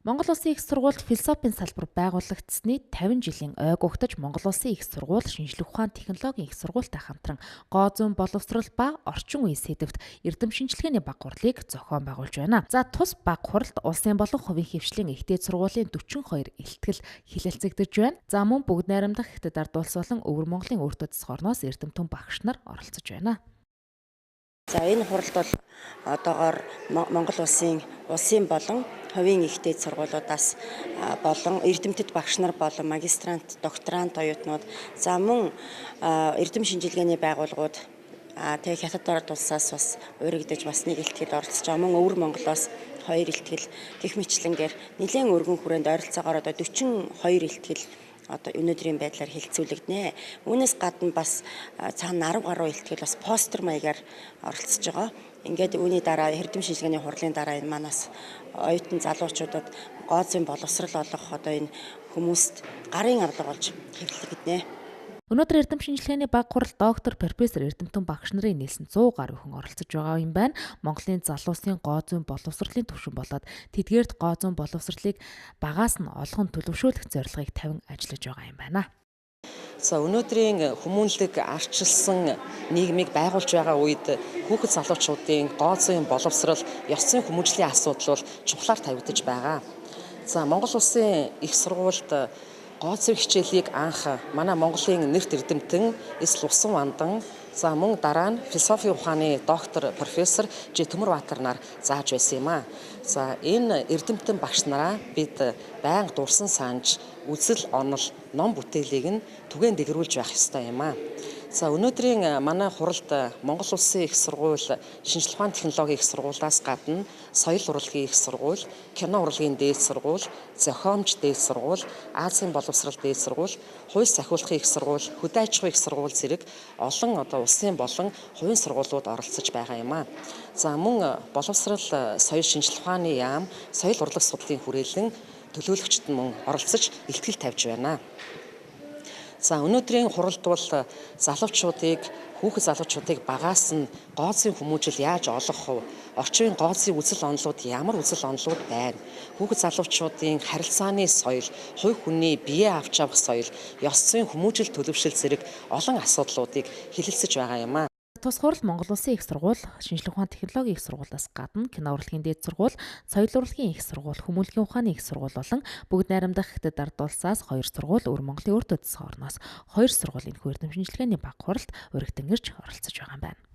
Монгол Улсын их сургуульд философийн салбар байгуулагдсаны 50 жилийн ойг угтаж Монгол Улсын их сургууль шинжлэх ухаан технологийн их сургуультай хамтран гоо зүйн боловсрол ба орчин үеийн сэдэвт эрдэм шинжилгээний баг хурлыг зохион байгуулж байна. За, тус баг хуралд улсын болон хувийн хэвшлийн их дээд сургуулийн 42 илтгэл хэлэлцэгдэж байна. За, мөн Бүгд Найрамдах, Хятад Ард улс болон Өвөр Монголын өөртөө засах орноос эрдэмтэн багш нар оролцож байна. За, энэ хуралд бол одоогоор Монгол улсын болон хувийн их дээд сургуулиудаас болон эрдэмтэд багш нар болон магистрант, докторант оюутнууд, за мөн эрдэм шинжилгээний байгууллагууд, тэгээ Хятад ард улсаас бас уригдаж бас нэг илтгэл оролцож байгаа. Мөн Өвөр Монголоос хоёр илтгэл гэх мэтчилэнгээр нэлээн өргөн хүрээнд ойролцоогоор одоо 42 илтгэл одоо өнөөдрийн байдлаар хэлэлцүүлэгдэнэ. Үүнээс гадна бас цаана 10 гаруй илтгэл бас постэр маягаар оролцож байгаа. Ингээд үүний дараа, эрдэм шинжилгээний хурлын дараа, энэ манаас оюутан залуучуудад гоо зүйн боловсрал олгох, одоо энэ хүмүүст гарын авлага болж хэвлэгдэнэ. Өнөөдөр эрдэм шинжилгээний баг хурал доктор, профессор, эрдэмтэн багш нарын нийлсэн 100 гаруй хүн оролцож байгаа юм байна. Монголын залуусын гоо зүйн боловсролын түвшин болоод тэдгээрт гоо зүйн боловсролыг багаас нь олгон төлөвшүүлэх зорилгыг тавин ажиллаж байгаа юм байна. За, өнөөдрийн хүмүүнлэг арчилсан нийгмийг байгуулж байгаа үед хүүхэд залуучуудын гоо зүйн боловсрол, ёс зүйн хүмүүжлийн асуудал бол чухлаар тавигдаж байгаа. За, Монгол Улсын их сургуульд гоо зүйн хичээлийг анх манай Монголын нэрт эрдэмтэн Эс Лувсан Вандан, за мөн дараа нь философийн ухааны доктор, профессор Ж Төмөрбаатар нар зааж байсан юм аа. За, энэ эрдэмтэн багш нараа бид байнга дурсан санаж, үзэл онол, ном бүтээлийг нь түгээн дэлгэрүүлж байх ёстой юм аа. За, өнөөдрийн манай хуралд Монгол Улсын их сургууль, шинжлэх ухааны технологийн их сургуулиас гадна соёл урлагийн их сургууль, кино урлагийн дээд сургууль, зохиомж дээд сургууль, Азийн боловсрол дээд сургууль, хууль сахиулахын их сургууль, хөдөө аж ахуйн их сургууль зэрэг олон одоо улсын болон хувийн сургуулиуд оролцож байгаа юм аа. За, мөн боловсрол, соёл шинжлэх ухааны яам, соёл урлаг судлалын хүрээлэн төлөөлөгчд нь мөн оролцож илтгэл тавьж байна. За, өнөөдрийн хуралд бол залуучуудыг, хүүхэд залуучуудыг багаас нь гоо зүйн хүмүүжил яаж олгох вэ? Орчин үеийн гоо зүйн үзэл онолууд, ямар үзэл онолууд байна? Хүүхэд залуучуудын харилцааны соёл, хувь хүний бие авч явах соёл, ёс зүйн хүмүүжил төлөвшил зэрэг олон асуудлуудыг хэлэлцэж байгаа юм аа. Тус хурал Монгол Улсын их сургууль, шинжлэх ухааны технологийн их сургуулиас гадна кино урлагийн дээд сургууль, соёл урлагийн их сургууль, хүмүүнлэгийн ухааны их сургууль болон Бүгд Найрамдах, Хятад Ард улсаас хоёр сургууль, Өвөр Монголын өөртөө засах орноос хоёр сургууль энэхүү эрдэм шинжилгээний баг хуралд уригдан ирж оролцож байгаа юм байна.